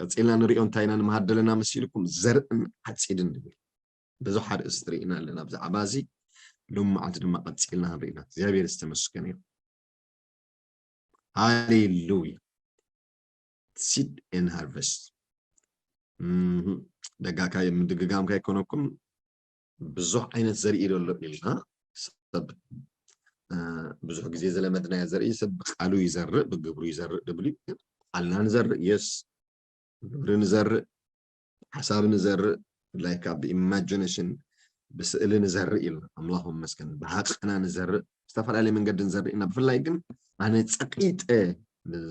ቀፂልና ንሪኦ እንታይ ኢና ንምሃር ዘለና መሲልኩም? ዘርእን ዓፂድን ንብል። ብዙሕ ኣርእስቲ ርኢና ኣለና ብዛዕባ እዚ። ሎም መዓልቲ ድማ ቀፂልና ንርኢ ኢና። እግዚኣብሔር ዝተመስገነ እዩ። ሃሌሉያ። Seed and harvest። ደጋካይ ምድግጋም ካይኮነኩም፣ ብዙሕ ዓይነት ዘርኢ ዘሎ ኢልና። ሰብ ብዙሕ ግዜ ዝለመድናዮ ዘርኢ፣ ሰብ ብቃሉ ይዘርእ ብግብሩ ይዘርእ ድብል እዩ። ቃልና ንዘርእ፣ የስ፣ ግብሪ ንዘርእ፣ ሓሳብ ንዘርእ፣ ብፍላይ ካብ ብኢማጂነሽን፣ ብስእሊ ንዘርእ ኢልና፣ ኣምላኽ ይመስገን፣ ብሃቀና ንዘርእ፣ ዝተፈላለየ መንገዲ ንዘርእ ኢና። ብፍላይ ግን ኣነ ጸቂጠ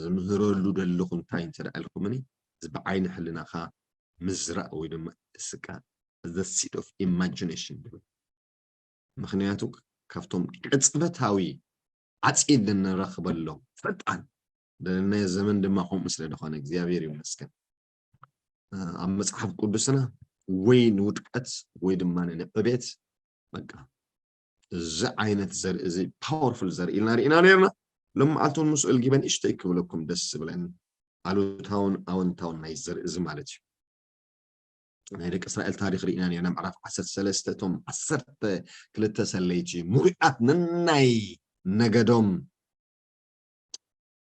ዝምህረሉ ዘለኹ እንታይ እንተ ደኣ ኢልኩምኒ፣ እዚ ብዓይኒ ሕልናኻ ምዝራእ ወይ ድማ እስቃ፣ the seed of imagination ድብል። ምኽንያቱ ካብቶም ቅጽበታዊ ዓጺድ እንረኽበሎም ፈጣን ደለናዮ ዘመን ድማ ከምኡ ስለ ዝኾነ እግዚኣብሔር ይመስገን። ኣብ መጽሓፍ ቅዱስና ወይ ንውድቀት ወይ ድማ ንዕቤት፣ በቃ፣ እዚ ዓይነት ዘርኢ እዚ ፓወርፉል ዘርኢ ኢልና ርኢና ነርና። ሎም መዓልቲ እውን ምስኡ እልጊበ ንእሽተይ ክብለኩም ደስ ዝብለኒ ኣሉታውን ኣወንታውን ናይ ዘርኢ እዚ ማለት እዩ። ናይ ደቂ እስራኤል ታሪኽ ርኢና ነርና። ምዕራፍ ዓሰርተ ሰለስተ እቶም ዓሰርተ ክልተ ሰለይቲ ሙሉኣት ነናይ ነገዶም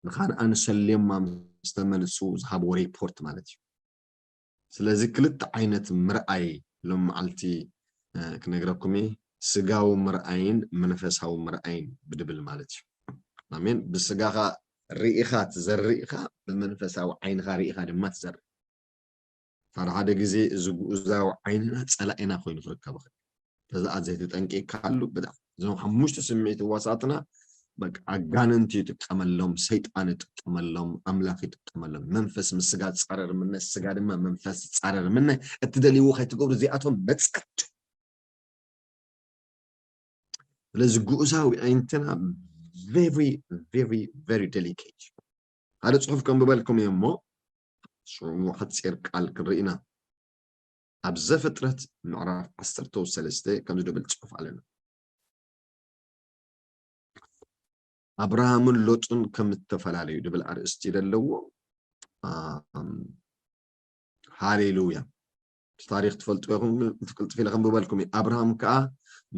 ንኻንኣን ሰልዮማ ምስ ተመልሱ ዝሃብዎ ሪፖርት ማለት እዩ። ስለዚ ክልተ ዓይነት ምርኣይ ሎም መዓልቲ ክነግረኩም እየ። ስጋዊ ምርኣይን መንፈሳዊ ምርኣይን ብድብል ማለት እዩ። ኣሜን። ብስጋኻ ርኢኻ ትዘርእ ኢኻ፣ ብመንፈሳዊ ዓይንኻ ርኢኻ ድማ ትዘርእ። ሓደ ሓደ ግዜ እዚ ግኡዛዊ ዓይንና ጸላኢና ኮይኑ ክርከብ ይኽእል። ተዝኣ ዘይተጠንቂቕካሉ ብጣዕሚ እዞም ሓሙሽተ ስምዒት ህዋሳትና በቃ ኣጋንንቲ ይጥቀመሎም፣ ሰይጣን ይጥቀመሎም፣ ኣምላኽ ይጥቀመሎም። መንፈስ ምስ ስጋ ዝጻረር ምነ፣ ስጋ ድማ መንፈስ ዝጻረር ምነ፣ እትደልይዎ ከይትገብሩ እዚኣቶም መጻቱ። ስለዚ ግኡዛዊ ዓይንትና very very very delicate። ሓደ ጽሑፍ ከንብበልኩም እየ እሞ ሽዑ ሓጺር ቃል ክንርኢ ኢና። ኣብ ዘፍጥረት ምዕራፍ ዓሰርተ ሰለስተ ከምዚ ድብል ጽሑፍ ኣለና። ኣብርሃምን ሎጥን ከም እተፈላለዩ ድብል ኣርእስቲ ዘለዎ። ሃሌሉያ። ታሪኽ ትፈልጡ ኢኹም። ቅልጥፍ ኢለ ከንብበልኩም እየ። ኣብርሃም ከኣ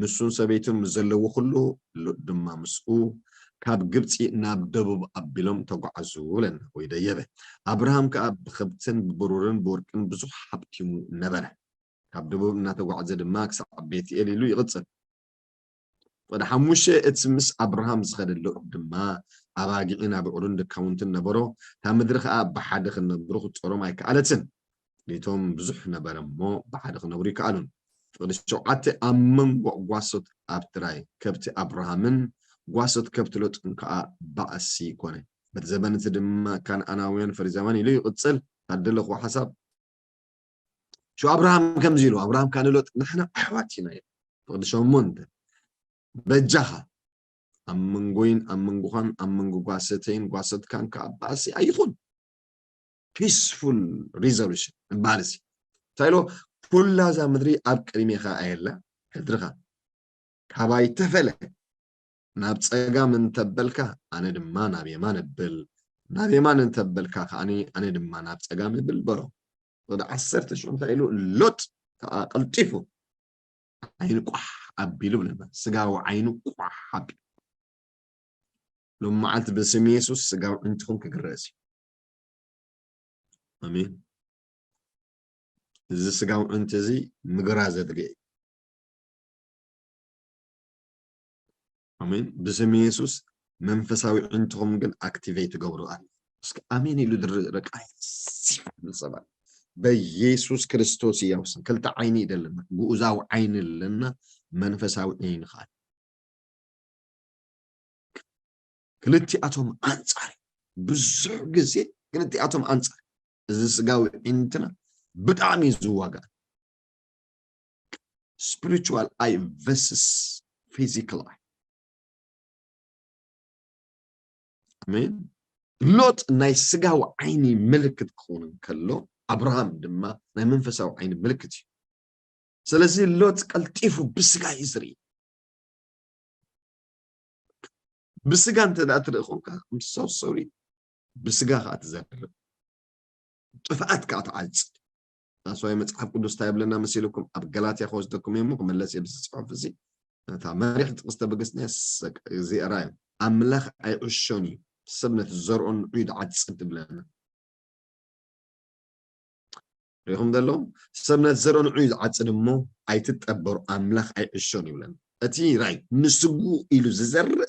ንሱን ሰበይቱን ምስ ዘለዎ ኩሉ፣ ሎጥ ድማ ምስኡ፣ ካብ ግብጺ ናብ ደቡብ ኣቢሎም ተጓዓዙ ብለና ወይ ደየበ። ኣብርሃም ከኣ ብኸብትን ብብሩርን ብወርቅን ብዙሕ ሃብቲሙ ነበረ። ካብ ደቡብ እናተጓዕዘ ድማ ክሳዕ ቤትኤል ኢሉ ይቕጽል። ወደ ሓሙሽተ እቲ ምስ ኣብርሃም ዝኸደሎ ድማ ኣባጊዕን ኣብዑርን ድካውንትን ነበሮ። እታ ምድሪ ኸኣ ብሓደ ክነብሩ ክትጾሮም ኣይከኣለትን። ድሌቶም ብዙሕ ነበረ እሞ ብሓደ ክነብሩ ይከኣሉን። ፍቕዲ ሸውዓተ ኣብ መንጎ ጓሶት ኣብ ትራይ ከብቲ ኣብርሃምን ጓሶት ከብቲ ሎጥን ከኣ ባእሲ ኮነ። በቲ ዘበን እቲ ድማ ካንኣናውያን ፈሪዛውያን ኢሉ ይቕጽል። ታደለኹ ሓሳብ ሽው ኣብርሃም ከምዚ ኢሉ ኣብርሃም ካንሎጥ ንሕና ኣሕዋት ኢና ኢሉ። ፍቕዲ ሸሞንተ በጃኻ ኣብ መንጎይን ኣብ መንጎኻን ኣብ መንጎ ጓሰተይን ጓሰትካን ከዓ ባእሲ ኣይኹን። ፒስፉል ሪዞሉሽን እበሃል እዚ እንታይ ኢሎ? ኩላ እዛ ምድሪ ኣብ ቅድሜኻ ኣየላ ሕድርኻ ካባይ ተፈለ። ናብ ጸጋም እንተበልካ ኣነ ድማ ናብ የማን እብል፣ ናብ የማን እንተበልካ ከዓኒ ኣነ ድማ ናብ ጸጋም እብል በሎ። ወደ ዓሰርተ ሽዑ እንታይ ኢሉ? ሎጥ ከኣ ቀልጢፉ ዓይኑ ቋሕ ኣቢሉ ብለና። ስጋዊ ዓይኑ ቋሕ ኣቢሉ። ሎም መዓልቲ ብስም የሱስ ስጋዊ ዕንትኹም ክግረስ እዩ። ኣሜን። እዚ ስጋዊ ዕንቲ እዚ ምግራ ዘድልየ እዩ። ኣሜን። ብስም የሱስ መንፈሳዊ ዕንትኹም ግን ኣክቲቬት ትገብሩ ኣለ። እስኪ ኣሜን ኢሉ ድርቅ ኣይ ዝብል ሰባት በኢየሱስ ክርስቶስ እያውስን ክልተ ዓይኒ እዩ ዘለና፣ ግኡዛዊ ዓይኒ ኣለና፣ መንፈሳዊ ዓይኒ ከዓ ክልቲኣቶም ኣንጻር እዩ። ብዙሕ ግዜ ክልቲኣቶም ኣንጻር እዩ። እዚ ስጋዊ ዕንትና ብጣዕሚ እዩ ዝዋጋእ። Spiritual eye versus physical eye። ኣሜን። ሎጥ ናይ ስጋዊ ዓይኒ ምልክት ክኸውን እንከሎ ኣብርሃም ድማ ናይ መንፈሳዊ ዓይኒ ምልክት እዩ። ስለዚ ሎጥ ቀልጢፉ ብስጋ እዩ ዝርኢ። ብስጋ እንተ ደኣ ትርኢ ኮንካ I'm so sorry፣ ብስጋ ከዓ ትዘርእ። ጥፍኣት ከዓ ትዓፅድ። ናስዋይ መፅሓፍ ቅዱስ እንታይ ይብለና መሲልኩም? ኣብ ገላትያ ከወስደኩም እየ እሞ ክመለስ እየ ብዚ ፅሑፍ እዚ። እታ መሪሕ ጥቕስ ተበገስና እዚኣ ራእዩ። ኣምላኽ ኣይዕሾን እዩ፣ ሰብ ነቲ ዝዘርኦ ንዑ እዩ ዝዓፅድ ይብለና። ሪኹም ዘለኹም? ሰብ ነቲ ዘርኦ ንዑ እዩ ዝዓፅድ እሞ ኣይትጠበሩ፣ ኣምላኽ ኣይዕሾን ይብለና። እቲ ራእዩ ንስግኡ ኢሉ ዝዘርእ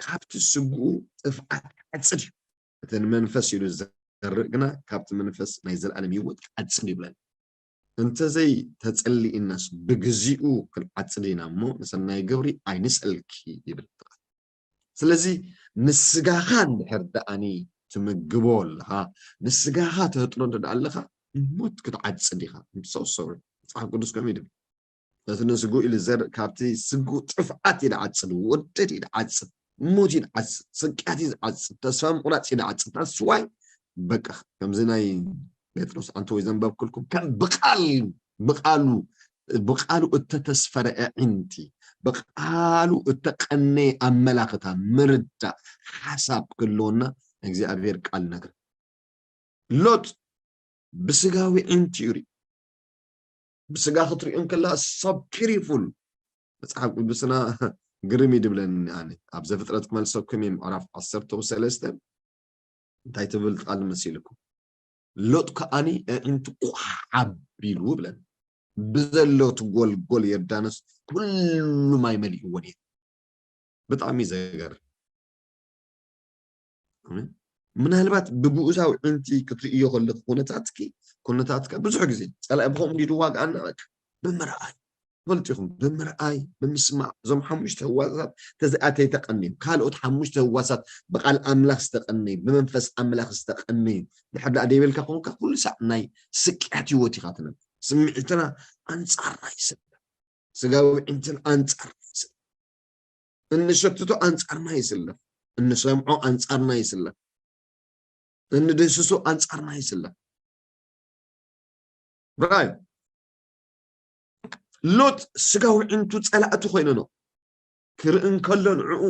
ካብቲ ስግኡ ጥፍኣት ይዓፅድ እዩ። እቲ ንመንፈስ ኢሉ ዝዘርእ ግና ካብቲ መንፈስ ናይ ዘለኣለም ህይወት ክዓፅድ ይብለና። እንተዘይ ተጸሊእናስ ብግዚኡ ክንዓጽድ ኢና እሞ ንሰናይ ግብሪ ኣይንጸልኪ ይብል። ስለዚ ንስጋኻ እንድሕር ደኣኒ ትምግቦ ኣለኻ፣ ንስጋኻ ተህጥሮ እንተ ደኣ ኣለኻ፣ ሞት ክትዓጽድ ኢኻ። I'm so sorry። መጽሓፍ ቅዱስ ከምኡ ይብል። ነቲ ንስግኡ ኢሉ ዘርእ ካብቲ ስግኡ ጥፍዓት እዩ ዝዓጽድ፣ ውርደት እዩ ዝዓጽድ፣ ሞት እዩ ዝዓጽድ፣ ስቅያት እዩ ዝዓጽድ፣ ተስፋ ምቑራጽ እዩ ዝዓጽድ። That's why በቃ ከምዚ ናይ ጴጥሮስ ኣንተ ወይ ዘንበብክልኩም ከም ብቃል ብቃሉ ብቃሉ እተተስፈረ ኣዒንቲ ብቃሉ እተቀነየ ኣመላኽታ ምርዳእ ሓሳብ ክህልወና እግዚኣብሔር ቃል ነግር። ሎጥ ብስጋዊ ዒንቲ እዩ ሪኡ። ብስጋ ክትሪኦ እንከላ so beautiful። መጽሓፍ ቅዱስና ግርም እዩ ድብለኒ ኣነ። ኣብ ዘፍጥረት ክመልሰኩም እየ ምዕራፍ ዓሰርተ ሰለስተ እንታይ ትብል ቃል መሲልኩም? ሎጥ ከኣኒ ኣዒንቱ ቋሕ ኣቢሉ ብለን ብዘሎ እቲ ጎልጎል ዮርዳኖስ ኩሉ ማይ መሊእዎ ነይሩ። ብጣዕሚ ዘገርም። ኣሜን። ምናልባት ብግኡዛዊ ዕንቲ ክትርእዮ ከለኺ ኩነታትኪ ኩነታትካ ብዙሕ ግዜ ጸላኢ ብኸምኡ እንዲዩ ዝዋግኣና በቃ ብምርኣይ ትፈልጡ ኢኹም ብምርኣይ ብምስማዕ እዞም ሓሙሽተ ህዋሳት ተዘኣተይ ተቐንዮም ካልኦት ሓሙሽተ ህዋሳት ብቃል ኣምላኽ ዝተቐነዩ ብመንፈስ ኣምላኽ ዝተቐነዩ ድሕር ደኣ ደይበልካ ኮንካ ኩሉ ሳዕ ናይ ስቅያት ህይወት ኢኻ ትነብር ስምዒትና ኣንጻርና ይስለ ስጋዊ ዕንትን ኣንጻርና ይስለ እንሸትቶ ኣንጻርና ይስለፍ፣ እንሰምዖ ኣንጻርና ይስለፍ፣ እንድህስሶ ኣንጻርና ይስለፍ። ራይ ሎጥ ስጋዊ ዕንቱ ጸላእቲ ኮይነኖ ክርኢ እንከሎ ንዕኡ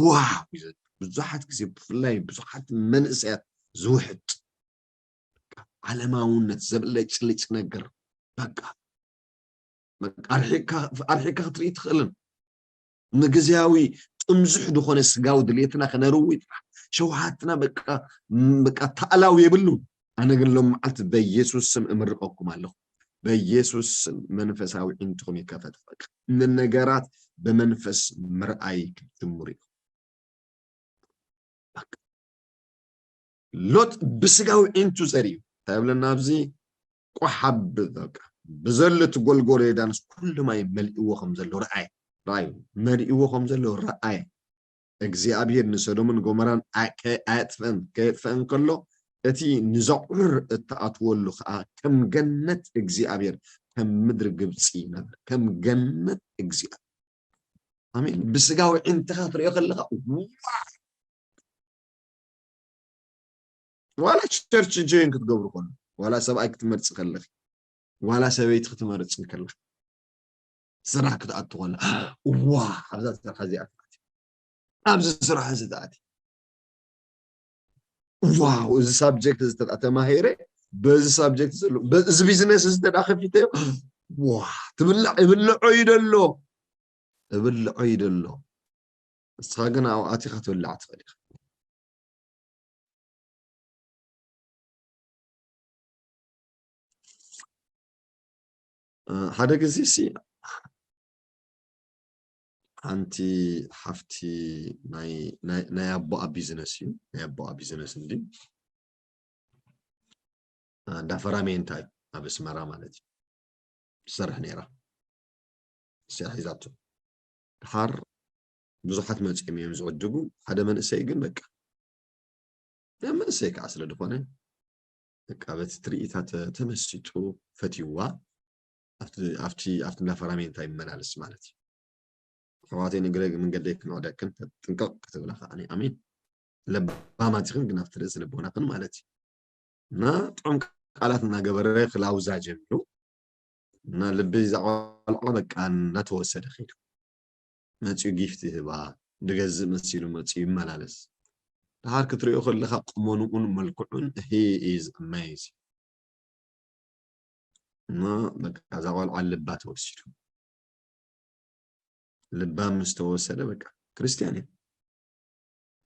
ዋው ብዙሓት ግዜ ብፍላይ ብዙሓት መንእሰያት ዝውሕጥ ዓለማውነት ዘብለጭልጭ ነገር በቃ ኣርሒቅካ ክትርኢ ትኽእልን ንግዜያዊ ጥምዙሕ ዝኾነ ስጋዊ ድሌትና ከነርዊ ጥራሕ ሸውሃትና በቃ ተኣላው የብሉን ኣነ ግን ሎም መዓልቲ በኢየሱስ ስም እምርቀኩም ኣለኹ በኢየሱስ ስም መንፈሳዊ ዒንትኹም ይከፈት በቃ ንነገራት ብመንፈስ ምርኣይ ክትጅምሩ ኢኹም ሎጥ ብስጋዊ ዒንቱ ዘርእዩ እንታይ ብለና ኣብዚ ቋሓብ በቃ ብዘሎ እቲ ጎልጎል ዮርዳኖስ ኩሉ ማይ መሊእዎ ከም ዘሎ ረኣየ ረኣዩ መሊእዎ ከም ዘሎ ረኣየ እግዚኣብሔር ንሰዶምን ጎመራን ኣየጥፍአን ከየጥፍአን ከሎ እቲ ንዘቑር እተኣትወሉ ከዓ ከም ገነት እግዚኣብሔር ከም ምድሪ ግብፂ ነበር ከም ገነት እግዚኣብሔር ኣሜን ብስጋዊ ዕንትኻ ትሪኦ ከለኻ ዋላ ቸርች ጆይን ክትገብሩ ከሎ ዋላ ሰብኣይ ክትመርፂ ከለኺ ዋላ ሰበይቲ ክትመርፂ ከለኺ ስራሕ ክትኣቱ ከሎ ዋ ኣብዛ ስራሕ እዚኣ ኣብዚ ስራሕ እዚ ትኣቲ ዋው እዚ ሳብጀክት እዚ ተማሂረ በዚ ሳብጀክት ዘሎ እዚ ቢዝነስ እዚ ተዳ ከፊተዮ ዋ ትብላዕ ይብልዖ እዩ ደሎ እብልዖ እዩ ደሎ ንስኻ ግን ኣብኡ ኣቲኻ ትብላዕ ትኽእል ኢኻ ሓደ ግዜ ሲ ሓንቲ ሓፍቲ ናይ ኣቦኣ ቢዝነስ እዩ ናይ ኣቦኣ ቢዝነስ እንዲ እንዳ ፈራሜንታ እዩ ኣብ ኣስመራ ማለት እዩ ትሰርሕ ነይራ እዚኣ ሒዛቶ ድሓር ብዙሓት መፂኦም እዮም ዝዕድጉ ሓደ መንእሰይ ግን በቃ መንእሰይ ከዓ ስለ ዝኾነ በቃ በቲ ትርኢታ ተመሲጡ ፈትይዋ ኣብቲ እንዳ ፈራሜንታ ይመላለስ ማለት እዩ ኣሕዋተይ ንግረ መንገደይ ክንዕደክን ጥንቅቕ ክትብላ ከዓኒ ኣሜን ለባማት ኢኽን ግን ኣብቲ ርእሲ ልቦናኽን ማለት እዩ እና ጥዑም ቃላት እናገበረ ክላውዛ ጀሚሩ እና ልቢ ዛቆልዖ በቃ እናተወሰደ ኸይዱ መፅኡ ጊፍት ይህባ ድገዝእ መሲሉ መፅኡ ይመላለስ ድሓር ክትሪኦ ከለኻ ቁመንኡን መልክዑን he is amazing። እና በቃ እዛ ቆልዓ ልባ ተወሲዱ። ልባ ምስ ተወሰደ በቃ ክርስቲያን እዩ።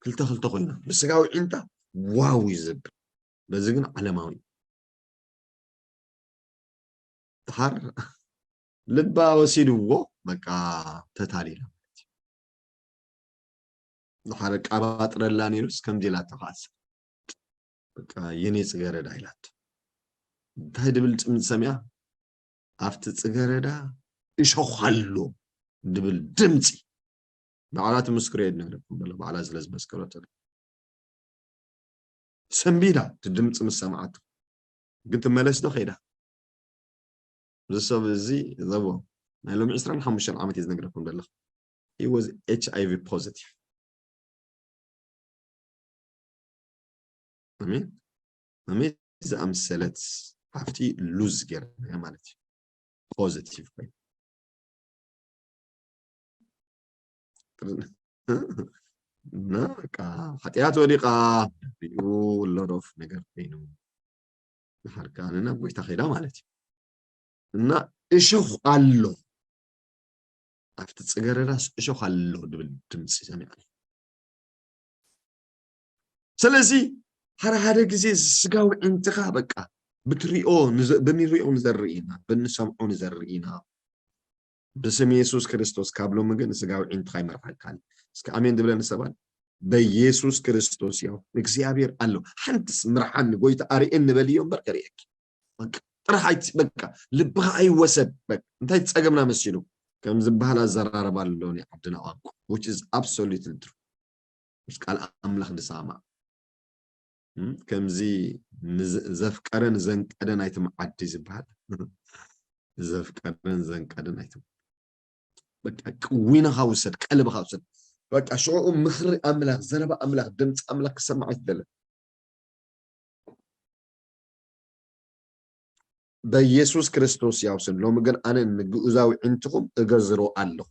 ክልተ ክልተ ኮይና ብስጋዊ ዒንታ ዋው እዩ ዝብል፣ በዚ ግን ዓለማዊ እዩ። ድሓር ልባ ወሲድዎ በቃ ተታሊላ ማለት እዩ። ድሓር ቃባጥረላ ነይሩስ ከምዚ ኢላቶ ከዓስ በቃ የኔ ጽገረዳ ኢላቶ። እንታይ ድብል ድምፂ ሰሚዓ? ኣብቲ ጽገረዳ እሾኽ ኣሎ ድብል ድምፂ። ባዕላ ትምስክሮ እየ ዝነግረኩም ዘሎ፣ ባዕላ ስለ ዝመስከረቶ። ሰንቢዳ እቲ ድምፂ ምስ ሰምዓቶ። ግን ትመለስ ዶ ከይዳ? እዚ ሰብ እዚ ዘቦ ናይ ሎሚ ዕስራን ሓሙሽተን ዓመት እየ ዝነግረኩም ዘለኹ። He was ኤች ኣይ ቪ positive። ኣሜን። ኣሜን። ዝኣምሰለት ሓፍቲ ሉዝ ገይርናያ ማለት እዩ። ፖዚቲቭ ኮይኑ እና በቃ ሓጢኣት ወዲቓ ሪኡ ሎሮፍ ነገር ኮይኑ ንሓርካ ንናብ ጎይታ ከይዳ ማለት እዩ። እና እሾኽ ኣሎ ኣብቲ ጽገረዳስ እሾኽ ኣሎ ድብል ድምፂ ሰሚዐ። ስለዚ ሓደ ሓደ ግዜ ስጋዊ ዕንትኻ በቃ ብትሪኦ ንዘ- ብንሪኦ ንዘርኢ ኢና፣ ብንሰምዖ ንዘርኢ ኢና። ብስም የሱስ ክርስቶስ ካብ ሎሚ ግን ስጋዊ ዕንትኻ ይመርሓካል። እስኪ ኣሜን ዝብለኒ ሰባት በኢየሱስ ክርስቶስ ያው እግዚኣብሔር ኣሎ። ሓንትስ ምርሓኒ ጎይታ ኣርእየኒ በልዮ እምበር ከርእየኪ። በቃ ጥራሕ ኣይቲ በቃ ልብኻ ኣይወሰድ። በቃ እንታይ ጸገምና መሲሉ ከም ዝበሃል ኣዘራረባ ኣሎ ናይ ዓድና ቋንቋ which is absolutely true። ምስ ቃል ኣምላኽ ዝሰማማዕ እም፣ ከምዚ ንዘ- ዘፍቀረን ዘንቀደን ኣይትምዓዲ ዝበሃል ዘፍቀረን ዘንቀደን ኣይትም በቃ ቅዊንኻ ውሰድ፣ ቀልብኻ ውሰድ። በቃ ሽዑ ምኽሪ ኣምላኽ፣ ዘረባ ኣምላኽ፣ ድምፂ ኣምላኽ ክሰማዕ ኣይትደልን። በኢየሱስ ክርስቶስ ያው ስም ሎሚ ግን ኣነ ንግኡዛዊ ዕንትኹም እገዝሮ ኣለኹ።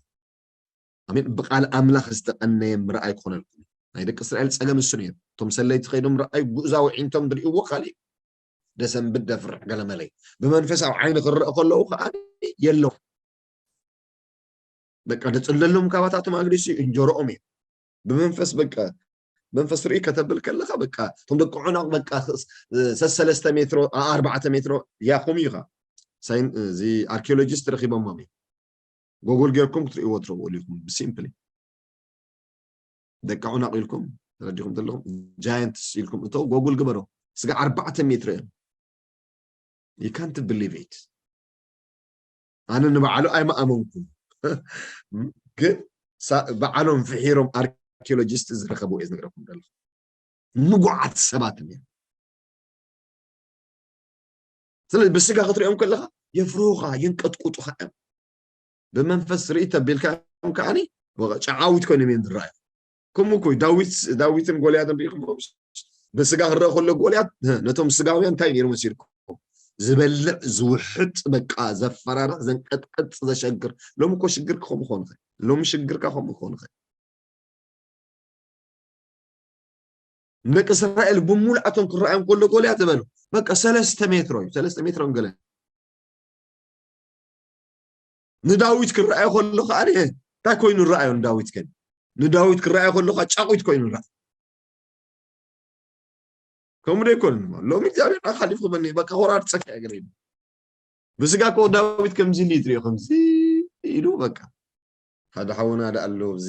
ኣሜን። ብቃል ኣምላኽ ዝተቐነየ ምርኣይ ክኾነልኩም። ናይ ደቂ እስራኤል ጸገም እሱ ነይሩ። እቶም ሰለይቲ ከይዶም ረኣዩ ግኡዛዊ ዕንቶም ዝርእይዎ ካሊእ ደሰንብድ ደፍርሕ ገለመለይ ብመንፈሳዊ ዓይኒ ክረአ ከለዉ ከዓ የለው። በቃ ደፅለሎም ካባታቶም ኣግዲሱ እንጀሮኦም እዩ ብመንፈስ በቃ መንፈስ ርኢ ከተብል ከለካ በቃ እቶም ደቂ ዑናቅ በቃ ሰሰለስተ ሜትሮ ኣርባዕተ ሜትሮ ያኹም እዩ ካ እዚ ኣርኪኦሎጂስት ረኪቦሞም እዩ ጎጎል ጌርኩም ክትርእይዎ ትረብኡ ኢኹም ብሲምፕሊ ደቂ ዑናቅ ኢልኩም ተረዲኹም ዘለኹም ጃየንትስ ኢልኩም እተው ጎጉል ግበሮ ስጋ ኣርባዕተ ሜትሮ እዮም you can't believe it ኣነ ንባዕሉ ኣይመኣመንኩም ግን ባዕሎም ፍሒሮም ኣርኪኦሎጂስት ዝረከቡ እየ ዝነግረኩም ዘለኹ ንጉዓት ሰባት እዮም ስለዚ ብስጋ ክትሪኦም ከለካ የፍርሁካ የንቀጥቁጡካ እዮም ብመንፈስ ርኢ ተቢልካ እዮም ከዓኒ ጨዓዊት ኮይኖም እዮም ዝረኣዩ ከምኡ እኮ ዳዊት ዳዊትን ጎልያድን ርኢኹም ብስጋ ክረአ ከሎ ጎልያድ ነቶም ስጋውያን እንታይ ነይሩ መሲልኩም ዝበልዕ ዝውሕጥ በቃ ዘፈራርሕ ዘንቀጥቅጥ ዘሸግር ሎሚ እኮ ሽግር ክኸውን ይኸውን ይኽእል ሎሚ ሽግርካ ከምኡ ክኸውን ይኽእል ንደቂ እስራኤል ብሙሉኣቶም ክረኣዮም ከሎ ጎልያድ ዝበሉ በቃ ሰለስተ ሜትሮ እዩ ሰለስተ ሜትሮ ገለ ንዳዊት ክረኣዮ ከሎ ከዓ እንታይ ኮይኑ ረኣዮ ንዳዊት ግን ንዳዊት ክረኣዮ ከሎ ከዓ ጫቑት ኮይኑ ረኣዮ ከምኡ ዶ ይኮን ሎሚ እግዚኣብሔር ኣካሊፍ ክበኒ በቃ ወራድ ፀካ እግር ብስጋ ኮ ዳዊት ከምዚ ኢሉ ይትሪኦ ከምዚ ኢሉ በቃ ሓደ ሓውና ዳ ኣሎ እዚ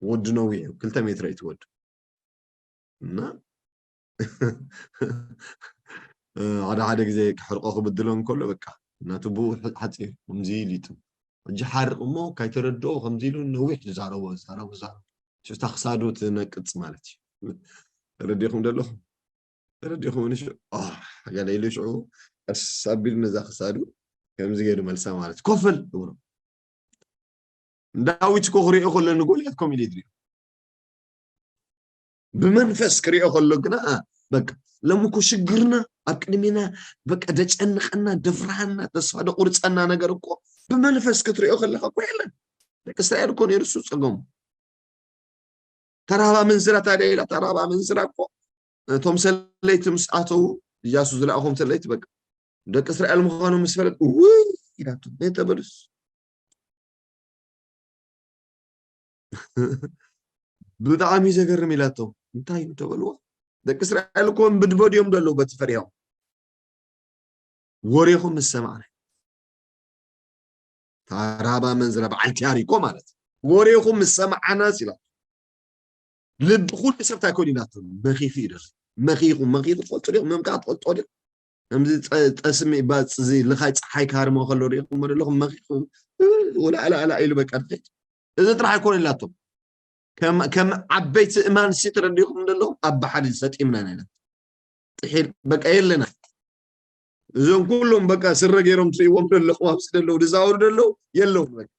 ወዲ ነዊሕ እዩ ክልተ ሜትሮ እዩ ትወዱ እና ሓደ ሓደ ግዜ ክሕርቆ ክብድሎ እንከሎ በቃ እናቱ ብኡ ሓፂር ከምዚ ኢሉ ይጥም ሕጂ ሓርቕ እሞ ካይተረድኦ ከምዚ ኢሉ ነዊሕ ዝዛረቦ ዝዛረቦ ዝዛረቦ ሽታ ክሳዱ ትነቅፅ ማለት እዩ ተረዲኹም ዘለኹም ተረዲኹም ንሽ ገለ ኢሉ ሽዑ ቀስ ኣቢሉ ነዛ ክሳዱ ከምዚ ገይሩ መልሳ ማለት ኮፈል እብሎ ዳዊት እኮ ክሪኦ ከሎ ንጎልያት ኮም ኢሉ ይድሪኦ ብመንፈስ ክሪኦ ከሎ ግና በቃ ሎሚ እኮ ሽግርና ኣብ ቅድሚና በቃ ደጨንቀና ደፍርሃና ተስፋ ደቁርፀና ነገር እኮ ብመንፈስ ክትሪኦ ከለካ እኮ የለን ደቂ እስራኤል እኮ ነይሩ እሱ ፀገሙ ተራባ መንዝራ ታዲያ ኢላ፣ ተራባ መንዝራ እኮ እቶም ሰለይቲ ምስ ኣተዉ፣ እያሱ ዝለኣኾም ሰለይቲ በቃ ደቂ እስራኤል ምዃኖም ምስ ፈለጥ፣ ውይ ኢላቶ፣ ነተበሉስ። ብጣዕሚ ዘገርም ኢላቶ። እንታይ እዩ ተበልዎ? ደቂ እስራኤል እኮ ብድበድዮም ደለዉ በቲ ፈሪሆም። ወሬኹም ምስ ሰማዕና፣ ታራባ መንዝራ በዓል ቲያሪኮ ማለት እዩ። ወሬኹም ምስ ሰማዕናስ ኢላ፣ ልቢ ኩሉ ሰብ እንታይ ኮይኑ ኢላቶ፣ መኺኹ እዩ ደሎ። መኺኹ፣ መኺኹ ትፈልጡ ዲኹም? መምካ ትፈልጦ ዲኹም? ከምዚ ጠ-፣ ጠስሚ ባጽ-፣ እዚ ልኻይ ጸሓይ ክሃርሞ ከሎ ሪኢኹም ደለኹም? መኺኹ፣ ወላ ኣላ ኣላ ኢሉ በቃ ድኸይድ። እዚ ጥራሕ ኣይኮነ ኢላቶ። ከም፣ ከም ዓበይቲ እማን ሲ ተረዲኹም ደለኹም? ኣብ ባሕሪ ሰጢምና ኢና ኢላ። ጥሒል በቃ የለና። እዞም ኩሎም በቃ ስረ ገይሮም ትርእይዎም ደለኹም፣ ኣብዚ ደለዉ፣ ዝዛወሩ ደለዉ፣ የለውን በቃ።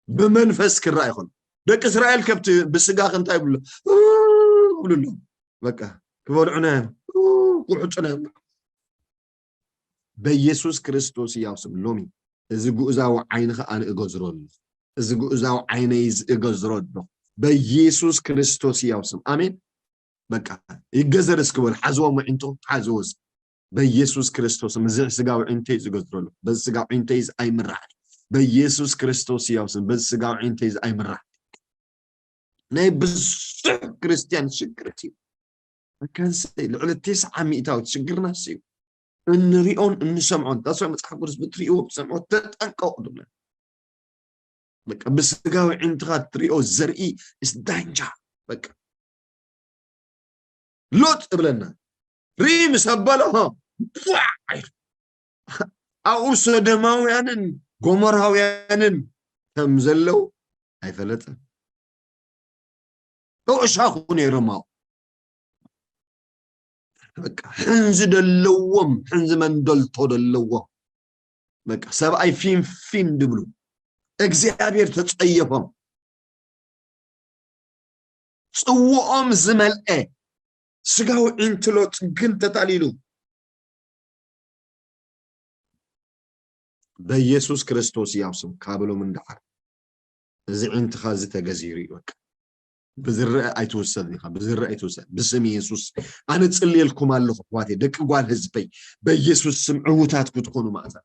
ብመንፈስ ክረኣ ይኾን። ደቂ እስራኤል ከብቲ ብስጋ ከ እንታይ ይብሉ? ይብሉ ኣለዉ። በቃ ክበልዑና እዮም። ክውሕጡና እዮም። በኢየሱስ ክርስቶስ ሕያው ስም ሎሚ እዚ ግኡዛዊ ዓይንኻ ኣነ እገዝሮ ኣለኹ። እዚ ግኡዛዊ ዓይነይ እዚ እገዝሮ ኣለኹ። በኢየሱስ ክርስቶስ ሕያው ስም። ኣሜን። በቃ ይገዘር እስኪ በሉ። ሓዝዎም ኣዒንትኹም፣ ሓዝዎ እስኪ። በኢየሱስ ክርስቶስ ስም እዚ ስጋዊ ኣዒንተይ ዝገዝሮ ኣለኹ። በዚ ስጋዊ ኣዒንተይ እዚ ኣይምራሕ። በኢየሱስ ክርስቶስ ሕያው ስም በዚ ስጋዊ ኣዒንተይ እዚ ኣይምራሕ። ናይ ብዙሕ ክርስትያን ሽግር እዩ። መካንሰይ ልዕሊ ተስዓ ሚእታዊት ሽግርና እሱ እዩ። እንሪኦን እንሰምዖን። ታስፋ መጽሓፍ ቅዱስ ብትርእይዎ ብትሰምዖ ተጠንቀቑ ትብለና። በቃ ብስጋዊ ኣዒንትኻ ትርእዮ ዘርኢ is danger። በቃ ሎጥ እብለና። ርኢ ምስ ኣበሎ፣ ቧዕ ኢሉ። ኣብኡ ሰዶማውያንን ጎሞራውያንን ከም ዘለዉ ኣይፈለጠን። እሻኹ ነይሮም ኣብኡ። በቃ ሕንዚ ደለዎም፣ ሕንዚ መንደልቶ ደለዎም። በቃ ሰብኣይ ፊንፊን ድብሉ። እግዚኣብሔር ተጸየፎም። ጽውኦም ዝመልአ ስጋዊ ዒንትሎ ጽግን ተታሊሉ። በኢየሱስ ክርስቶስ ሕያው ስም ካብሎም እንደሓር እዚ ዒንትኻ እዚ ተገዚሩ እዩ። በቃ ብዝረአ ኣይትውሰድ ኢኻ፣ ብዝረአ ኣይትውሰድ። ብስም ኢየሱስ ኣነ ጽልየልኩም ኣለኹ ኣሕዋተይ፣ ደቂ ጓል ህዝበይ፣ በኢየሱስ ስም ዕውታት ክትኾኑ ማእዛ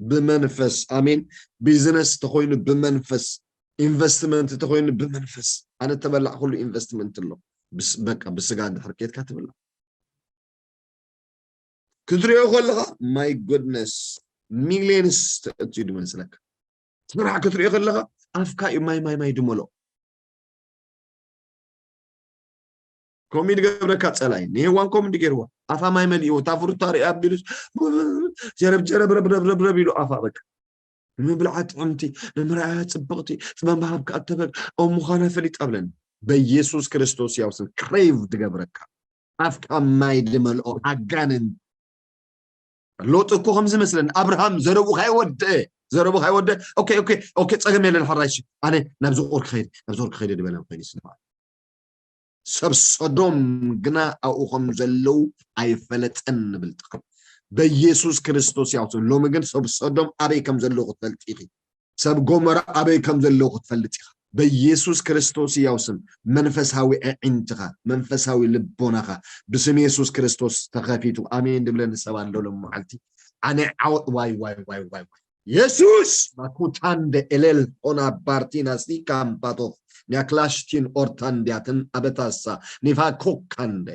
ብመንፈስ። ኣሜን። ቢዝነስ ተኾይኑ ብመንፈስ፣ ኢንቨስትመንት ተኾይኑ ብመንፈስ። ኣነ ተበላዕ ኩሉ ኢንቨስትመንት ኣሎ። ብስ-፣ በቃ ብስጋ እንድሕር ኬድካ ትብላዕ። ክትሪኦ ከለኻ my goodness ሚሊየንስ ተእትዩ ድመስለካ። ስራሕ ክትሪኦ ከለኻ ኣፍካ እዩ ማይ ማይ ማይ ድመሎ። ከምኡ ድገብረካ ጸላይ ንሄዋን ከምኡ ድገርዋ። ኣፋ ማይ መሊእዎ፣ እታ ፍሩታ ሪኣ ኣቢሉስ ጀረብ ጀረብ ረብረብረብረብ ኢሉ ኣፋ በቃ ንምብልዓ ጥዕምቲ፣ ንምርኣያ ጽብቕቲ፣ ጽበን ባህብ ከኣ ተበል ኦም ምዃና ፈሊጣ ብለን። በኢየሱስ ክርስቶስ ያው ስም ክሬቭ ድገብረካ። ኣፍካ ማይ ድመልኦ ኣጋንን። ሎጥ እኮ ከምዚ መስለን፣ ኣብርሃም ዘረብኡ ካይወደአ፣ ዘረብኡ ካይወደአ፣ ኦኬ፣ ኦኬ፣ ኦኬ፣ ጸገም የለን፣ ሕራይ፣ እሺ፣ ኣነ ናብዚ ቁር ክኸይድ፣ ናብዚ ቁር ክኸይድ ድበለ ኮይኑ ይስልፋ። ሰብ ሰዶም ግና ኣብኡ ከም ዘለዉ ኣይፈለጠን ንብል ጥቕም። በኢየሱስ ክርስቶስ ያው ስም። ሎሚ ግን ሰብ ሰዶም ኣበይ ከም ዘለዉ ክትፈልጥ ኢኺ። ሰብ ጎመራ ኣበይ ከም ዘለዉ ክትፈልጥ ኢኻ። በኢየሱስ ክርስቶስ ያው ስም መንፈሳዊ ኣዒንትኻ፣ መንፈሳዊ ልቦናኻ ብስም የሱስ ክርስቶስ ተኸፊቱ። ኣሜን ድብለኒ ሰብ ኣሎ ሎም መዓልቲ። ኣነ ዓወ-፣ ዋይ፣ ዋይ፣ ዋይ፣ ዋይ፣ ዋይ። የሱስ! ማኩታንደ ኤሌል ሆና ባርቲና ሲ ካምፓቶፍ ኒያክላሽቲን ኦርታንዲያትን ኣበታሳ ኒፋ ኮካንደ።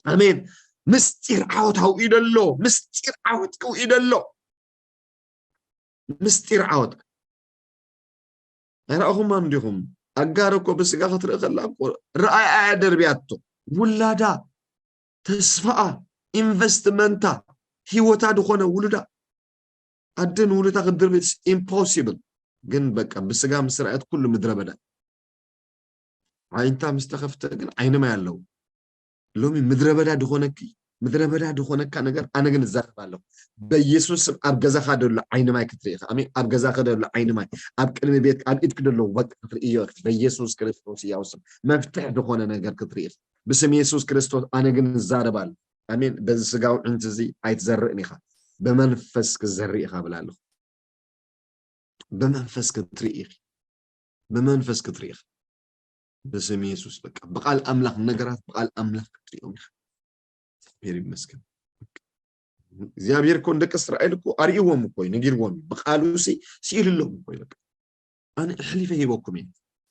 ኣሜን። ምስጢር ዓወት ኣውኢደ ኣሎ። ምስጢር ዓወት ኣውኢደ ኣሎ። ምስጢር ዓወት። ኣይረኣኹማን ዲኹም? ኣጋር እኮ ብስጋ ክትርኢ ከላ እኮ ረኣይ ኣያ ደርብያቶ። ውላዳ፣ ተስፋኣ፣ ኢንቨስትመንታ፣ ህይወታ ዝኾነ ውሉዳ። ኣደ ንውሉዳ ክትድርቢ it's impossible። ግን በቃ ብስጋ ምስ ረኣየት ኩሉ ምድረ በዳ። ዓይንታ ምስ ተኸፍተ ግን ዓይኒ ማይ ኣለዎ። ሎሚ ምድረ በዳ ድኾነኪ፣ ምድረ በዳ ድኾነካ ነገር ኣነ ግን እዛረብ ኣለኹ። በኢየሱስ ስም ኣብ ገዛኻ ደሎ ዓይኒ ማይ ክትርኢ ኢኻ። ኣሜን። ኣብ ገዛኻ ደሎ ዓይኒ ማይ፣ ኣብ ቅድሚ ቤት፣ ኣብ ኢድክ ደሎ ወርቂ ክትርኢ ኢኻ። በኢየሱስ ክርስቶስ ያው ስም መፍትሕ ድኾነ ነገር ክትርኢ ኢኻ። ብስም የሱስ ክርስቶስ ኣነ ግን እዛረብ ኣለኹ። ኣሜን። በዚ ስጋዊ ዕንቲ እዚ ኣይትዘርእን ኢኻ። ብመንፈስ ክትዘርኢ ኢኻ እብል ኣለኹ። ብመንፈስ ክትርኢ ኢኺ። ብመንፈስ ክትርኢ ኢኻ። ብስም የሱስ በቃ ብቃል ኣምላኽ ነገራት ብቃል ኣምላኽ ክትሪኦም ኢኻ። እግዚኣብሔር ይመስገን። እግዚኣብሔር እኮ ንደቂ እስራኤል እኮ ኣርእይዎም እኮ እዩ፣ ነጊርዎም እዩ። ብቃሉ ሲ ስኢልሎም እኮ እዩ። በቃ ኣነ ኣሕሊፈ ሂበኩም እየ፣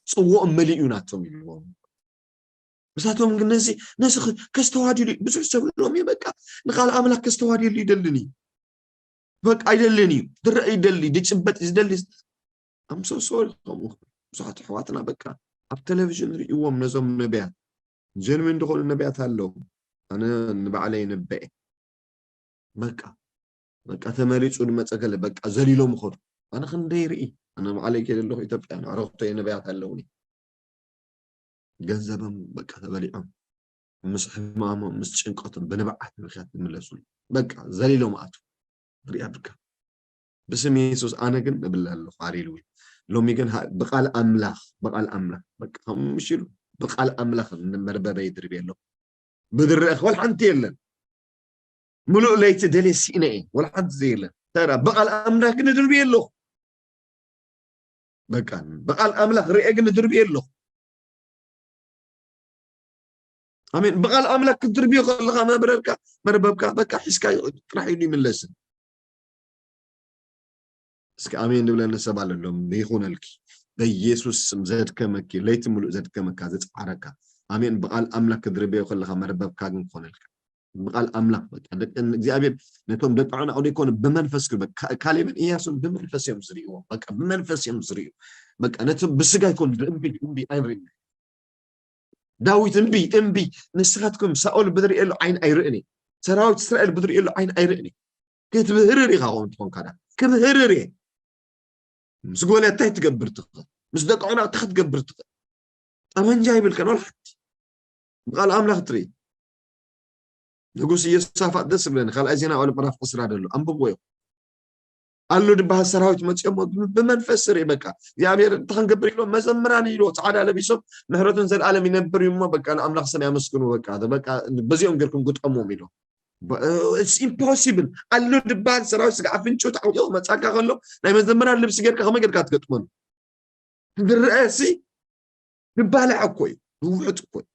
ጽዋኦም መሊኡ ናቶም ኢልዎም። ብሳቶም ግን ነዚ ነዚ ከ- ከስተዋድሉ ብዙሕ ሰብ ሎም እዩ። በቃ ንቃል ኣምላኽ ከስተዋድሉ ይደልን እዩ። በቃ ይደልን እዩ። ድረእ ይደሊ ድጭበጥ ዝደሊ ኣምሶሶሪ ከምኡ ብዙሓት ኣሕዋትና በቃ ኣብ ቴሌቪዥን ርእይዎም ነዞም ነቢያት ጀንሚን ዝኾኑ ነቢያት ኣለዉ። ኣነ ንባዕለይ ነብአ በቃ በቃ ተመሪፁ ዝመፀ ገለ በቃ ዘሊሎም ይኸዱ። ኣነ ክንደይ ርኢ ኣነ ባዕለይ ከይደ ኣለኹ ኢትዮጵያ ንዕረክቶ ነቢያት ኣለውኒ። ገንዘቦም በቃ ተበሊዖም ምስ ሕማሞም ምስ ጭንቀቶም ብንብዓት ምክያት ዝምለሱ በቃ ዘሊሎም ኣቱ ሪኣ ብካ ብስም የሱስ ኣነ ግን እብል ኣለኹ ኣሪሉ ሎሚ ግን ብቃል ኣምላኽ ብቃል ኣምላኽ በቃ ከምሽ ኢሉ ብቃል ኣምላኽ መርበበይ ድርብ ኣለኹ ብድረእኽ ወላ ሓንቲ የለን ምሉእ ለይቲ ደልየ ስኢነ እየ ወላ ሓንቲ ዘየለን ተራ ብቃል ኣምላኽ ግን ድርብ ኣለኹ በቃ ብቃል ኣምላኽ ርኤ ግን ድርብ ኣለኹ ኣሜን ብቃል ኣምላኽ ክትድርብዮ ከለኻ መብረርካ መርበብካ በቃ ሒዝካ ጥራሕ ኢሉ ይምለስን እስኪ ኣሜን ዝብለኒ ሰብ ኣለሎም ይኹነልኪ በኢየሱስ ስም ዘድከመኪ ለይቲ ሙሉእ ዘድከመካ ዘፅዓረካ ኣሜን ብቃል ኣምላኽ ክትድርብዮ ከለኻ መርበብካ ግን ክኾነልካ ብቃል ኣምላኽ በቃ ደቂ እግዚኣብሔር ነቶም ደቂ ዑናቑ ዘይኮኑ ብመንፈስ ክበ ካሌብን እያሱን ብመንፈስ እዮም ዝርእይዎም በቃ ብመንፈስ እዮም ዝርእዩ በቃ ነቲ ብስጋ ይኮኑ እምቢ እምቢ ኣይንርኢ ዳዊት እምቢ እምቢ ንስኻትኩም ሳኦል ብዝርእየሉ ዓይን ኣይርእን ሰራዊት እስራኤል ብዝርእየሉ ዓይን ኣይርእን ክትብህርር ኢኻ ከምኡ ትኾንካ ዳ ክብህርር እየ ምስ ጎልያት እንታይ ትገብር ትኽእል ምስ ደቂ ዑናቕ እንታይ ክትገብር ትኽእል ጠመንጃ ይብልከን ወላ ሓንቲ ብቃል ኣምላኽ ትርኢ ንጉስ ኢዮሳፋጥ ደስ ዝብለኒ ካልኣይ ዜና ቃል ምዕራፍ ዕስራ ደሎ ኣንብብዎ ኢኹም ኣሎ ድበሃል ሰራዊት መፅኦም ብመንፈስ ስርኢ በቃ እግዚኣብሔር እንታይ ክንገብር ኢሎም መዘምራን ኢሎ ፃዕዳ ለቢሶም ምሕረቱን ዘልኣለም ይነብር እዩ እሞ በቃ ንኣምላኽ ስም ያመስግኑ በቃ በቃ በዚኦም ገርኩም ግጠሞም ኢሎ ኢምፖሲብል ኣሎ ድበሃል ሰራዊት ስጋ ኣፍንጭ ተዓውጢቑ መፃካ ከሎ ናይ መዘምራን ልብሲ ጌርካ ከመይ ጌርካ ትገጥመሉ ዝረአ ሲ ዝባላዕ እኮ እዩ ዝውሕጥ እኮ እዩ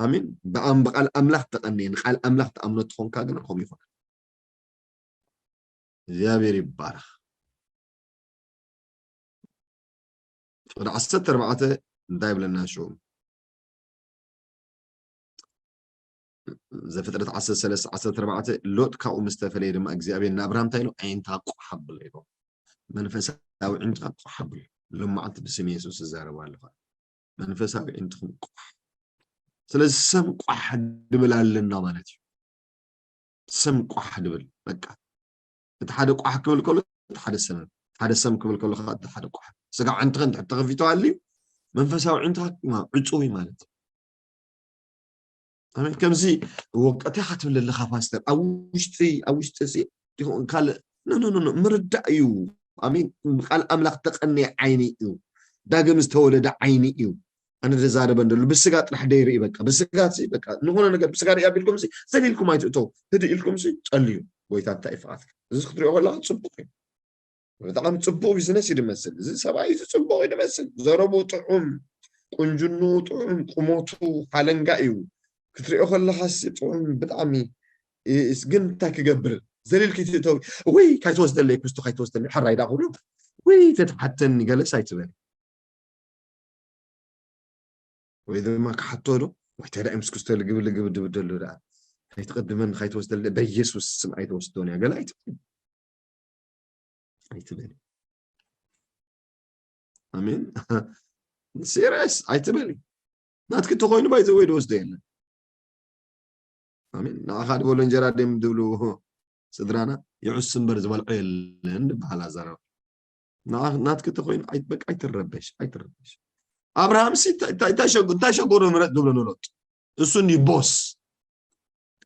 ኣሜን ብኣም ብቃል ኣምላኽ ተቐንየ ንቃል ኣምላኽ ተኣምኖ ትኾንካ ግን ከምኡ ይኾነ እግዚኣብሔር ይባረኽ ፍቅዲ ዓሰርተ ኣርባዕተ እንታይ ይብለና ሽዑ ዘፍጥረት ዓሰርተ ሰለስተ ዓሰርተ ኣርባዕተ ሎጥ ካብኡ ምስ ተፈለየ ድማ እግዚኣብሔር ንኣብርሃም እንታይ ኢሉ ዓይንትኻ ቆሕ ኣብሎ ኢሉ መንፈሳዊ ዓይንትኻ ቆሕ ኣብሎ ሎም መዓልቲ ብስም የሱስ ዝዛረቡ ኣለኻ መንፈሳዊ ዓይንትኹም ቆሕ ስለዚ ሰም ቆሕ ድብል ኣለና ማለት እዩ ሰም ቆሕ ድብል በቃ እቲ ሓደ ቋሕ ክብል ከሎ እቲ ሓደ ሰም ሓደ ሰም ክብል ከሎ እቲ ሓደ ቋሕ ስጋ ዓይንትኻ እንድሕር ተኸፊቱ ኣልዩ መንፈሳዊ ዓይንትኻ ዕፁው ማለት ኣሜን ከምዚ ወቀተ ክትብል ኣለኻ ፓስተር ኣብ ውሽጢ ኣብ ውሽጢ ሲ ካልእ ምርዳእ እዩ ኣሜን ቃል ኣምላኽ ተቐንየ ዓይኒ እዩ ዳግም ዝተወለደ ዓይኒ እዩ ኣነ ዘዛረበ እንደሉ ብስጋ ጥራሕ ደይርኢ በቃ ብስጋ በቃ ዝኾነ ነገር ብስጋ ርኢ ኣቢልኩም ዘሊልኩም ኣይትእተው ህድእ ኢልኩም ጸልዩ ጎይታ እንታይ ይፍቓድካ እዚ ክትሪኦ ከለካ ጽቡቅ እዩ ብጣዕሚ ጽቡቅ ቢዝነስ እዩ ዝመስል እዚ ሰብኣይ እዚ ጽቡቅ እዩ ዝመስል ዘረቡ ጥዑም ቁንጅኑ ጥዑም ቁመቱ ሓለንጋ እዩ ክትሪኦ ከለካ ጥዑም ብጣዕሚ ግን እንታይ ክገብር ዘሊል ክትእተው ወይ ካይትወስደለይ ክስቶ ካይትወስደለይ ሕራይ ዳ ክብሎ ወይ ተትሓተኒ ገለስ ኣይትበል ወይ ድማ ክሓቶ ዶ ወይ ተዳኢ ምስ ክስቶ ልግብ ልግብ ድብል ደሎ ደኣ ካይትቅድመኒ ካይትወስደለይ በየሱስ ስም ኣይትወስዶን እያ ገለ ኣይትበል ኣይትበል ኣሜን serious ኣይትበል ናትኪ ተኮይኑ ባይ ዘወይ ድወስዶ የለን ኣሜን ንዓኻ ድበሎ እንጀራ ደም ድብሉ ስድራና ይዕስ እምበር ዝበልዖ የለን ዝበሃል ኣዛረባ ናትኪ ተኮይኑ በቃ ኣይትረበሽ ኣይትረበሽ ኣብርሃም እንታይ ሸጉሩ ምረጥ ድብሎ ንሎጥ እሱ እንዲ ቦስ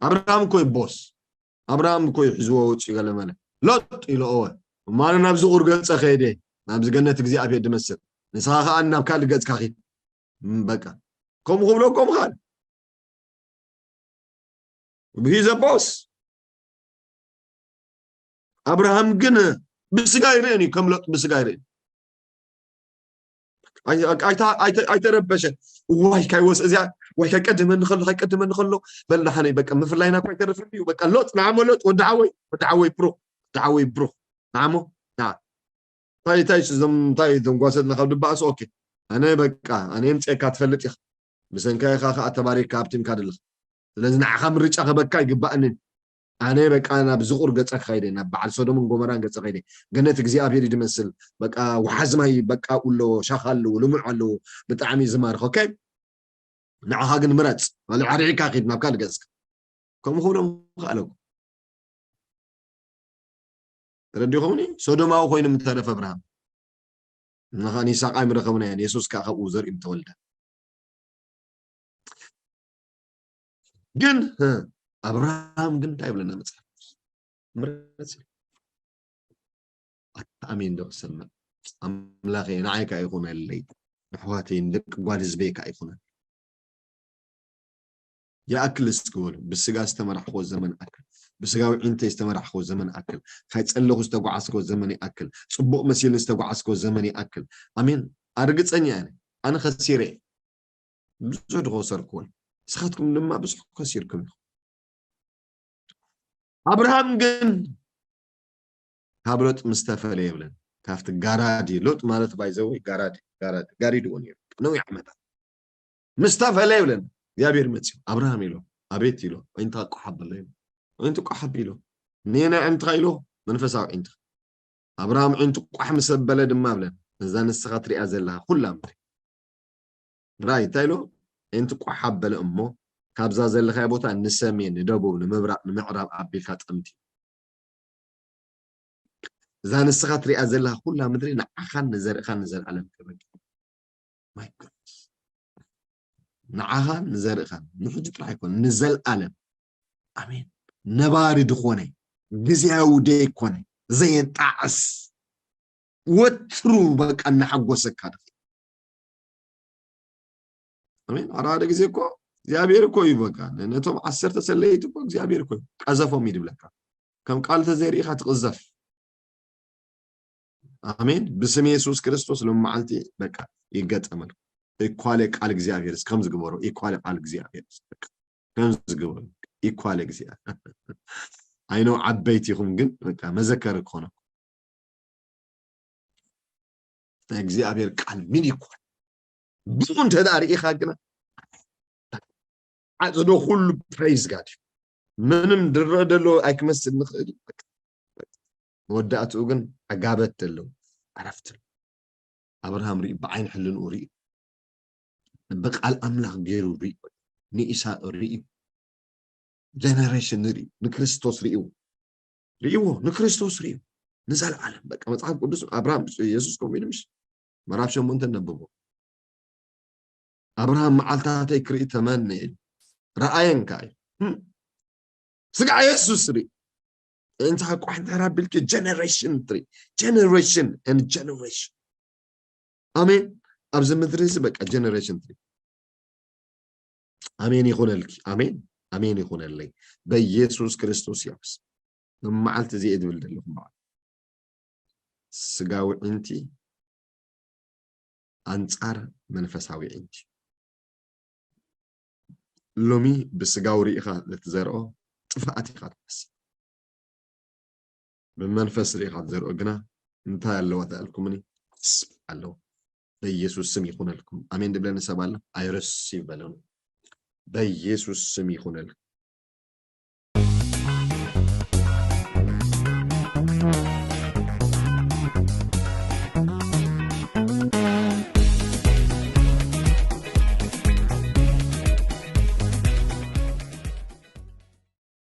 ኣብርሃም እኮ ቦስ ኣብርሃም እኮ ሒዝዎ ወፂኡ ገለመለ ሎጥ ኢሉ እወ እማነ ናብዚ ቁር ገፀ ከይደ ናብዚ ገነት እግዚኣብሔር ድመስል ንስኻ ከዓ ናብ ካልእ ገፅካ ኺድ በቃ ከምኡ ክብለኩም ኻል ሂዘ ቦስ ኣብርሃም ግን ብስጋ ይርእን እዩ ከም ሎጥ ብስጋ ይርእን ኣይተረበሸን። ዋይ ካይወስ እዚኣ ዋይ ካይቀድመኒ ከሎ ካይቀድመኒ ከሎ በል ደሓነይ በቃ ምፍላይና እኳ ኣይተረፈኒ እዩ። በቃ ሎጥ ንዓሞ ሎጥ ወዲ ሓወይ ወዲ ሓወይ ብሩኽ ወዲ ሓወይ ብሩኽ ንዓሞ ንዓ እንታይ እንታይ እዞም እንታይ እዞም ጓሰትና ካብ ድበኣሱ ኦኬ ኣነ በቃ ኣነ የምፅኤካ ትፈልጥ ኢኻ ብሰንካ ኢኻ ከዓ ተባሪካ ኣብቲምካ ደለኻ ስለዚ ንዓኻ ምርጫ ከበካ ይግባእንን ኣነ በቃ ናብ ዝቑር ገፀ ክኸይደ ናብ በዓል ሶዶምን ጎመራን ገፀ ከይደ ገነት እግዚኣብሔር ድመስል በቃ ወሓዝ ማይ በቃ ኣለዎ ሻኻ ኣለዎ ልሙዕ ኣለዎ ብጣዕሚ ዝማርኽ ኦኬ ንዓኻ ግን ምረፅ ካልእ ኣርሒካ ኪድ ናብ ካልእ ገፅካ ከምኡ ክብሎም ክኣለኩ ተረዲኹምኒ ሶዶማዊ ኮይኑ ምተረፈ ኣብርሃም ንኻ ንይስሓቅ ኣይምረኸብናዮን የሱስ ከዓ ካብኡ ዘርእዩ ምተወልደ ግን ኣብርሃም ግን እንታይ ይብለና መፅሓፍ ምረፅ ኣታ ኣሜን ዶ ክሰምዕ ኣምላኸ ንዓይ ከዓ ይኹነለይ ንሕዋተይ ንደቂ ጓል ህዝበይ ከዓ ይኹነለይ ይኣክል እስኪ በሉ ብስጋ ዝተመራሕክዎ ዘመን ኣክል ብስጋዊ ዒንተይ ዝተመራሕክዎ ዘመን ኣክል ካይፀለኹ ዝተጓዓዝክዎ ዘመን ይኣክል ፅቡቕ መሲልኒ ዝተጓዓዝክዎ ዘመን ይኣክል ኣሜን ኣርግፀኛ እየ ኣነ ከሲረ እየ ብዙሕ ድኸሰርክዎ ንስኻትኩም ድማ ብዙሕ ከሲርኩም ኢኹም ኣብርሃም ግን ካብ ሎጥ ምስ ተፈለየ ይብለን ካብቲ ጋራድ እዩ ሎጥ ማለት ባይዘወይ ጋራድ ጋራድ ጋሪድዎ ነይሩ ነዊሕ ዓመታት ምስ ተፈለየ ይብለን እግዚኣብሔር መፅዩ ኣብርሃም ኢሎ ኣቤት ኢሎ ዒንትኻ ቋሕ ኣበሎ ኢሎ ዒንቱ ቋሕ ኣቢሎ ንየናይ ዒንትኻ ኢሎ መንፈሳዊ ዒንትኻ ኣብርሃም ዒንቱ ቋሕ ምስ ኣበለ ድማ ብለን እዛ ንስኻ ትሪኣ ዘለኻ ኩላ ምድሪ ራይ እንታይ ኢሎ ዒንቱ ቋሕ ኣበለ እሞ ካብዛ ዘለኻዮ ቦታ ንሰሜን ንደቡብ ንምብራቕ ንምዕራብ ኣቢልካ ጠምቲ እዛ ንስኻ ትሪኣ ዘለኻ ኩላ ምድሪ ንዓኻን ንዘርእኻን ንዘለኣለም ክበቂ My goodness ንዓኻን ንዘርእኻን ንሕጂ ጥራሕ ኣይኮነ ንዘለኣለም ኣሜን ነባሪ ድኾነ ግዜያዊ ደይኮነ ዘየጣዕስ ወትሩ በቃ እናሓጎሰካ ድኽ ኣሜን ኣራደ ግዜ እኮ እግዚኣብሔር እኮ እዩ በቃ ነቶም ዓሰርተ ሰለይቲ እኮ እግዚኣብሔር እኮ እዩ ቀዘፎም እዩ ድብለካ ከም ቃል ተዘይርኢኻ ትቕዘፍ ኣሜን ብስም የሱስ ክርስቶስ ሎም መዓልቲ በቃ ይገጠመል ኢኳለ ቃል እግዚኣብሔር ከም ዝግበሮ ኢኳለ ቃል እግዚኣብሔር ከም ዝግበሮ ኢኳለ እግዚኣብሔር ኣይነው ዓበይቲ ይኹም ግን በቃ መዘከር ክኾነ ናይ እግዚኣብሔር ቃል ምን ይኳል ብኡ እንተ ርኢኻ ግና ዓፅዶ ኩሉ praise God እዩ ምንም ድረ ደሎ ኣይክመስል ንኽእል እዩ መወዳእትኡ ግን ዕጋበት ደለው ዕረፍቲ ኣብርሃም ርኢ ብዓይን ሕልንኡ ርኢ ብቃል ኣምላኽ ገይሩ ርኢ ንኢሳቅ ርኢ generation ርኢ ንክርስቶስ ርእዎ ርእዎ ንክርስቶስ ርእዎ ንዘለዓለም በቃ መፅሓፍ ቅዱስ ኣብርሃም የሱስ ከምኡ ኢሉ ምሽ ምዕራፍ ሸሞንተ ነብቦ ኣብርሃም መዓልታተይ ክርኢ ተመነ ኢሉ ረኣየን ከዓ እዩ ስጋ የሱስ ርኢ እንታ ቋሕ እንተ ኣቢልኪ generation ትርኢ generation and generation ኣሜን ኣብዚ ምድሪ እዚ በቃ generation ትርኢ ኣሜን ይኹነልኪ ኣሜን ኣሜን ይኹነለይ በኢየሱስ ክርስቶስ ያብስ መዓልቲ እዚ እየ ዝብል ዘለኹ በዓል ስጋዊ ዕንቲ ኣንጻር መንፈሳዊ ዕንቲ ሎሚ ብስጋዊ ርኢኻ ለትዘርኦ ጥፍኣት ኢኻ ትመስል ብመንፈስ ርኢኻ ትዘርኦ ግና እንታይ ኣለዋ ተኣልኩምኒ ተስፋ ኣለዎ በኢየሱስ ስም ይኹነልኩም ኣሜን ድብለኒ ሰብ ኣሎ ኣይረስ ይበለኑ በኢየሱስ ስም ይኹነልኩም